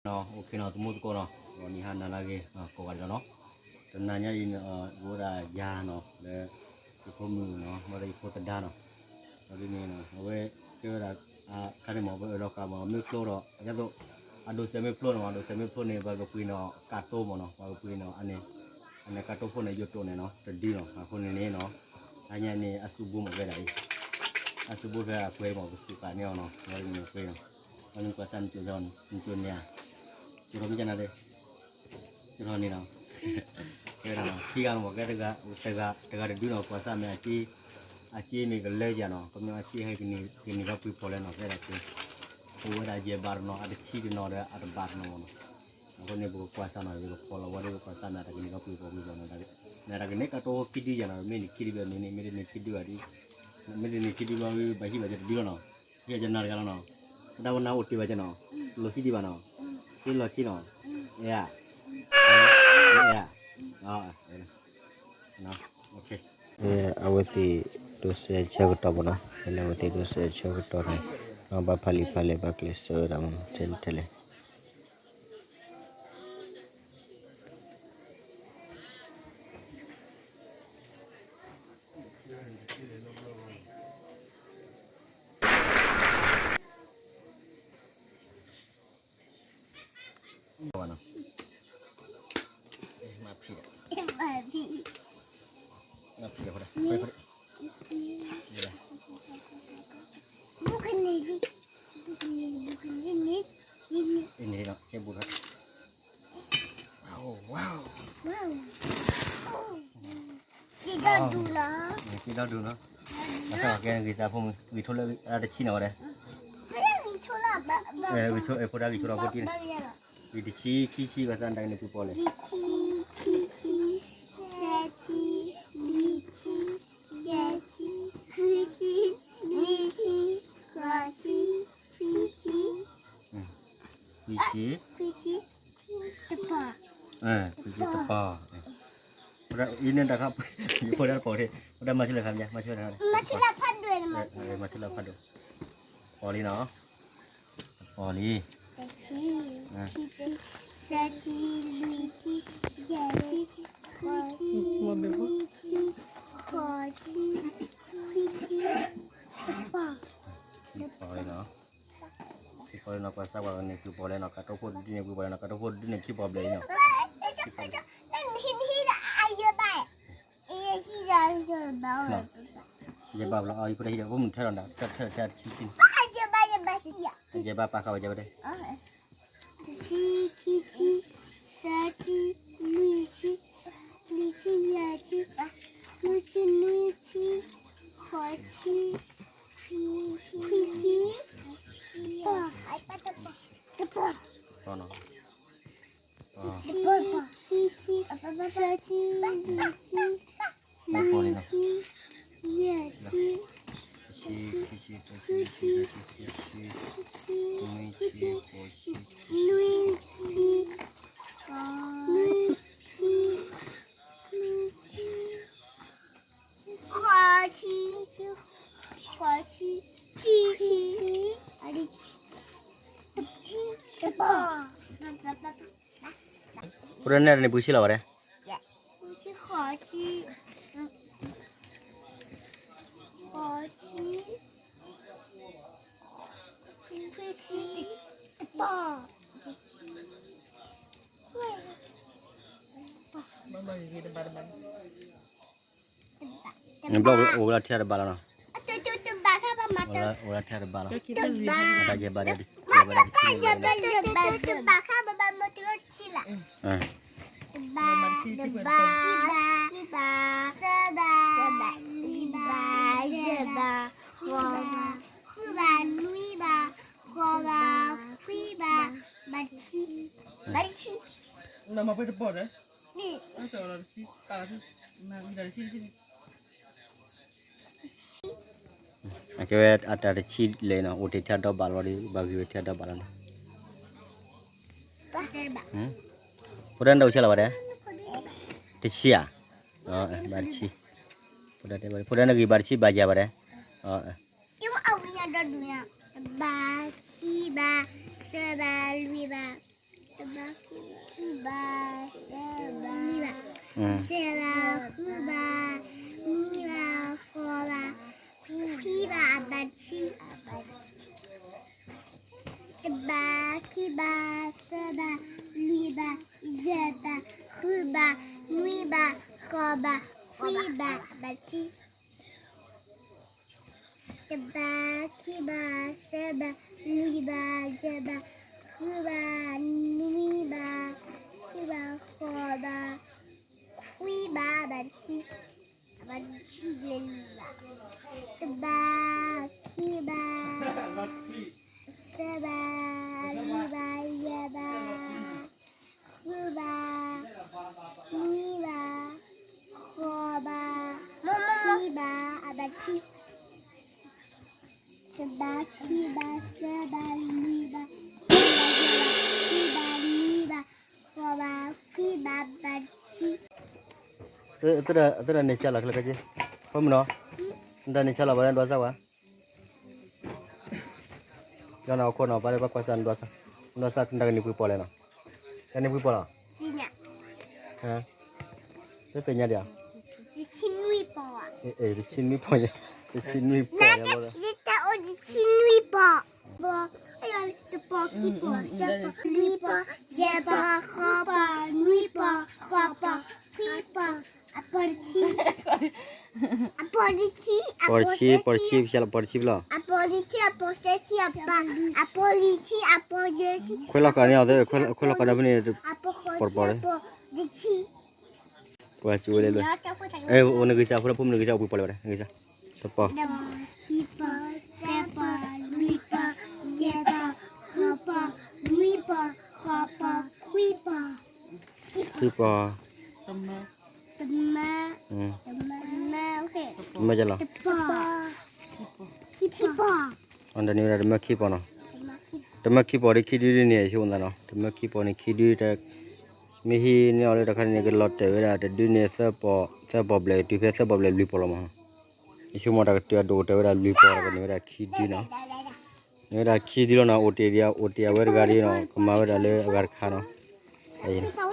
နီၤ အိၣ်ခ့နီၤ သမူသကိးနီၤ ဂီၤနံၤဟါနၤလၢအဂ့ၤ ကိးဂၤဒဲးလီၤနီၤ. တနၤညါအံၤ အိၣ်ဝဲဒၣ်ယၤနီၤ လၢ ယဖိမုၣ်နီၤ မ့ၢ်ဒီးယဖိသဒါနီၤ ဒီးဒ်န့ၣ် အဝဲကဲဝဲဒၣ် ခါန့ၣ်မ့ၢ် ပအၢၣ်လီၤဃာ်မ့ၢ် မ့ၢ်ဖျိဒီး အဒိးစဲးမ့ၢ်ဖျိန့ၣ်မ့ၢ် အဒိးစဲးမ့ၢ်ဖျိန့ၣ် ပကပှ့ၤနီၤ ကၣ်တိမ့ၢ်နီၤ ပကပှ့ၤနီၤ အန့ၣ် အန့ၣ်ကၣ်တိဖိန့ၣ် ယိတိၣ်န့ၣ်နီၤ တဒုနီၤ အဃိန့ၣ်န့ၣ်နီၤ တနၤညါန့ၣ် အစုဘိမ့ၢ်ဝဲဒၣ်အံၤ အစုဘိဖဲအကွဲးမ့ၢ် ပစူးဃာ်န့ၢ်အီၤနီၤ ဒီးဒ်န့ၣ်ကွဲးနီၤ ဒီးနကွၢ်စၢ်နကၠိ နကၠိန့ၣ်ဧါ ကၠိထီၣ်မ့ၢ်ကနၤဒဲး ကၠိထီၣ်န့ၣ်နီၤ ကဲဝဲဒၣ်နီၤ ခံဂၤန့ၣ်မ့ၢ်ကဲတဂၤ တဂၤတဒုနီၤ ကွၢ်စၢ်မ့ၢ်အက့ အက့မ့ၢ်ကလၢယၤနီၤ ကမျၢၢ်အက့ဟဲကန့ၢ်ကီၢ်ပှ့ၤဖီလဲၣ်နီၤ ကဲဒၣ်က့ အိၣ်ဝဲဒၣ်ယဲၢ်ဘးတနီၤ အတဆံတနီၤဒီးအတဘးတနီၤမ့ၢ်နီၤ အဃိန့ၣ် ပကကွၢ်စၢ်နီၤ ပကဖီလီၤဝဲဒၣ် ပကွၢ်စၢ်မ့ၢ်တၢ်ကန့ၢ်ကီၢ်ပှ့ၤဖီပှ့ၤဖီနီၤ မ့ၢ်တၢ်ကန့ၢ်ကၣ်တိဖိခံဒုယၤနီၤ မ့ၢ်န့ၢ်ခံဒုဘၣ်မ့ၢ်န့ၢ် မ့ၢ်တန့ၢ်ခံဒုဘၣ်ဒ် မ့ၢ်တန့ၢ်ခံဒုဘၣ် ဘၣ်ဟံးဘၣ်က့ၤတဒုလီၤနီၤ ဟံးက့ၤနၤတဂၤလီၤနီၤ ပတၢ်ဝဲနၤအိၣ်တ့ၢ်ဘၣ်က့ၤနီၤ လိၣ်ဟံးဒံးဘၣ်နီၤ ဟံးလီၤခံနီၤ အဲ အဲ အဝဲသ့ၣ်ဒိးစဲးဆၢကတီၢ်မ့ၢ်နီၤ ဖဲလၢအဝဲသ့ၣ်ဒိးစဲးဆၢကတီၢ်မ့ၢ်နီၤ ဘၣ်ဖးလံာ်ဖးလဲၢ် ဘၣ်ကျဲးစၢးဝဲဒၣ်မ့ၢ်နီၤ ထဲလဲၣ်ထဲလဲၣ် မၤဖံးဒီး မၤဖံးဒီး ဘူးကန့ၣ်လံ ဘူးကန့ၣ်လံ ဘူးကန့ၣ်လံ အံၤန့ၣ်ဒီး ကဲဘူးလီၤ က့ဒီဒူၣ်လီၤ က့ဒီဒူၣ်လီၤ အကဲဂံၢ်စၢ်ဖိမုၣ် ဂံၢ်ထိလၢအတဆံနီၤဝဲဒၣ် ဂံၢ်ဆိလီၤ ဂံၢ်ဆိ ဖိဒၣ်ဂံၢ်ဆိလီၤ ဖိတံၢ်န့ၣ် ဂံၢ်တဆံ ခံဆံ ဘၣ်ဆၣ်တၢ်ကန့ၢ်ပှ့ၤဖီလဲၣ် တဆံ ခံဆံ သၢဆံ လွံၢ်ဆံ ယဲၢ်ဆံ ဃုဆံ နွံဆံ ဃိးဆံ ခွံဆံ ခွံဆံ ခွံဆံ တပီၤ ခွံဆံတပီၤ အံၤန့ၣ်တၢ်ခါ ဖိဒၣ်တပီၤ ဖိဒၣ်မၤဆူၣ်လၢခါမး မၤဆူၣ်လၢခါ မၤဆူၣ်လၢဖးဒိၣ် မၤဆူၣ်လၢဖးဒိၣ် ပီၤလံနီၤ ပီၤလံ တဆံ ခံဆံ သၢဆံ လွံၢ်ဆံ ယဲၢ်ဆံ ဃုဆံ နွံဆံ ဃိးဆံ ခွံဆံ တပီၤ ပီၤလံနီၤ ပီၤလံနီၤ ကွၢ်စၢ်ကွၢ်န့ၣ် ပှ့ၤပီၤလဲၣ်နီၤ ကၣ်တိဖိဒုန့ၣ် ပှ့ၤပီၤလဲၣ်နီၤ ကၣ်တိဖိဒုန့ၣ် ခံပီၤဘျဲၣ်အံၤနီၤ ယဲၢ်ဘးဘျီ အီၤ ယဖိတဟံးဒီး ဖိမုၣ်ထဲလီၤနၤ ထဲထဲထဲဆံဆံ ယဲၢ်ဘးပာ်ဃာ်ဝဲယဲၢ်ဘးဒဲး တဆံ ခံဆံ သၢဆံ လွံၢ်ဆံ လွံၢ်ဆံ ယဲၢ်ဆံ ဃုဆံ နွံဆံ ဃိးဆံ ခွံဆံ တပီၤ တပီၤ တဆံ ခံဆံ သၢဆံ လွံၢ်ဆံ နွံဆံ ယဲၢ်ဆံ ဃုဆံ ဃုဆံ နွံဆံ နွံဆံ ဃိးဆံ ဃိးဆံ ခံဆံ တပီၤ ဖိဒၣ်နဲၣ်န့ၣ် ပှ့ၤဆံလီၤဝဲဒၣ် ဃိးဆံ ဃိးဆံ ခွံဆံ တပီၤ ဘၣ်အိၣ်ဝဲဒၣ်ထဲတဘးလီၤနီၤ အိၣ်ဝဲဒၣ်ထဲတဘးလီၤ တဘး တဘး တဘး တဘး တဘး တဘး တဘး တဘး တဘး တဘး တဘး လွံၢ်ဘး ဃိးဘး ဃုဘး နွံဘး ဃိးဘး ခွံဘး ဘးတဆံ ဘးတဆံ မၤပှဲၤတပီၤဒီး အကဲဝဲအတၢ်တဆံလဲၣ်နီၤ အိၣ်တ့ၢ်ထဲအဒီဘးလီၤဒီး ဘၣ်ဂ့ၤဝဲထဲအဒီဘးလီၤနီၤ ဖိဒၣ်နအိၣ်ဆဲလီၤဝဲဒၣ် တဆံဧါ ဘၣ်တဆံ ဖိဒၣ်နဂံၢ်ဘၣ်တဆံဘၣ်ယၤဝဲဒၣ် ဘၣ် ခံဘၣ် သၢဘၣ် လွံၢ်ဘၣ် ဃိးဘၣ် ခွံဘၣ် ယဲၢ်ဘၣ်, ဃုဘၣ်, နွံဘၣ်, ဃိးဘၣ်, ခွံဘၣ်, အဘၣ်တဆံ. တဘၣ်, ခံဘၣ်, သၢဘၣ်, လွံၢ်ဘၣ်, ယဲၢ်ဘၣ်, ဃုဘၣ်, နွံဘၣ်, ဃိးဘၣ်, ခွံဘၣ်, အဘၣ်တဆံ. တဘၣ်, ခံဘၣ်, သၢဘၣ်, လွံၢ်ဘၣ်, ယဲၢ်ဘၣ်, ဃုဘၣ်, နွံဘၣ်, ခွံဘၣ်, ဃိးဘၣ်, ခွံဘၣ်, အဘၣ်တဆံ. အဘၣ်တဆံယဲၢ်ဘၣ်. တဘၣ်, ခံဘၣ်, သၢဘၣ်, လွံၢ်ဘၣ်, ယဲၢ်ဘၣ်, ဃုဘၣ်, နွံဘၣ်, ဃိးဘၣ်, ခွံဘၣ်, အဘၣ်တဆံ. တဘၣ်, ခံဘၣ်, သၢဘၣ်, လွံၢ်ဘၣ်, ယဲၢ်ဘၣ်, ဃုဘၣ်, နွံဘၣ်, ဃိးဘၣ်, ခွံဘၣ်, အဘၣ်တဆံ. အသဒၣ်န့ၣ်ဆါလီၤခဲလၢာ်ခဲဆ့, ဖိမုၣ်နီၤ, နတၢ်န့ၣ်ဆါလီၤဘၣ်လၢဒွးစၢ်ဝဲ, ယနီၢ်ခိနီၤ ပၢ်လၢဘၣ်ကွၢ်စၢ်နဒွးစၢ်, နဒွးစၢ်နတၢ်ကန့ၢ်ပှံၤပီၣ်လဲၣ်နီၤ, တၢ်န့ၢ်ပှံၤပီၣ်လီၤ, တသ့ၣ်ညါဒံးဧါ, တဆံနွံပီၣ်, တဆံနွံပီၣ်, တဆံနွံပီၣ်, ယတၢ်အိၣ်တဆံနွံပီၣ်, တပီၣ်, ခံပီၣ်, သၢပီၣ်, လွံၢ်ပီၣ်, ယဲၢ်ပီၣ်, ဃိးပီၣ်, နွံပီၣ်, ဃိးပီၣ်, ခွံပီၣ်, အပီၣ်တဆံ, အပီၣ်တဆံ, ပီၣ်တဆံ, ပီၣ်တဆံ, ပီၣ်တဆံဖျါလီၤ, ပီၣ်တဆံဖျါလီၤ, အပီၣ်တဆံ, အပီၣ်သၢဆံ, အပီၣ်, အပီၣ်လွံၢ်ဆံ, အပီၣ်ယဲၢ်ဆံ, ခွဲးလီၤဃာ်န့ၣ်, ခွဲးလီၤဃာ်ဒီးဖဲန့ၣ်, အပီၣ်ဃိးဆံ, အပီၣ်တဆံ. ပှၤစူဝဲလဲၢ်လဲၢ်, နဂ့ၤစၢ်ဖိလၢဖိမုၣ်နဂ့ၤစၢ်အိၣ်ပှဲၤပီၣ်လဲၣ်ဝဲဒၣ်, နဂ့ၤစၢ်, တပီၣ်, ခံပီၣ်, သၢပီၣ်, လွံၢ်ပီၣ်, ယဲၢ်ပီၣ်, ဃိးပီၣ်, နွံပီၣ်, ဃိးပီၣ်, ခွံပီၣ်, ခွံပီၣ်, တမၢ, တမၢ, တမၢလီၤ, တပီၣ်, ခံပီၣ်, တမၢခံပီၣ်နီၤ, တမၢခံပီၣ်ဒီးခံဒုန့ၣ် ယဆိကမိၣ်သးနီၤ, တမၢခံပီၣ်န့ၣ်ခံဒု, မ့ၢ်ဟံးန့ၢ်အီၤလၢတခါန့ၣ် ကလီၤတဲာ်ဝဲဒၣ်တဒုန့ၣ် သၢပီၣ်, သၢပီၣ်ဘျဲၣ် တုၤဖဲသၢပီၣ်ဘျဲၣ်လွံၢ်ပီၣ်လီၤမး, ယဆိကမိၣ်တၢ်ကတုၤအဒိၣ်ကတၢၢ်ဝဲဒၣ်လွံၢ်ပီၣ်ဒီးကန့ၢ်ဝဲဒၣ်ခံဒုနီၤ, န့ၢ်ဝဲဒၣ်ခံဒုလီၤနီၤ, အိၣ်တ့ၢ်ဒံး, အိၣ်တ့ၢ်အဝဲတဂၤဒ်နီၤ, ကမၤဝဲဒၣ်လၢအဂၤတခါနီၤ, အံၤ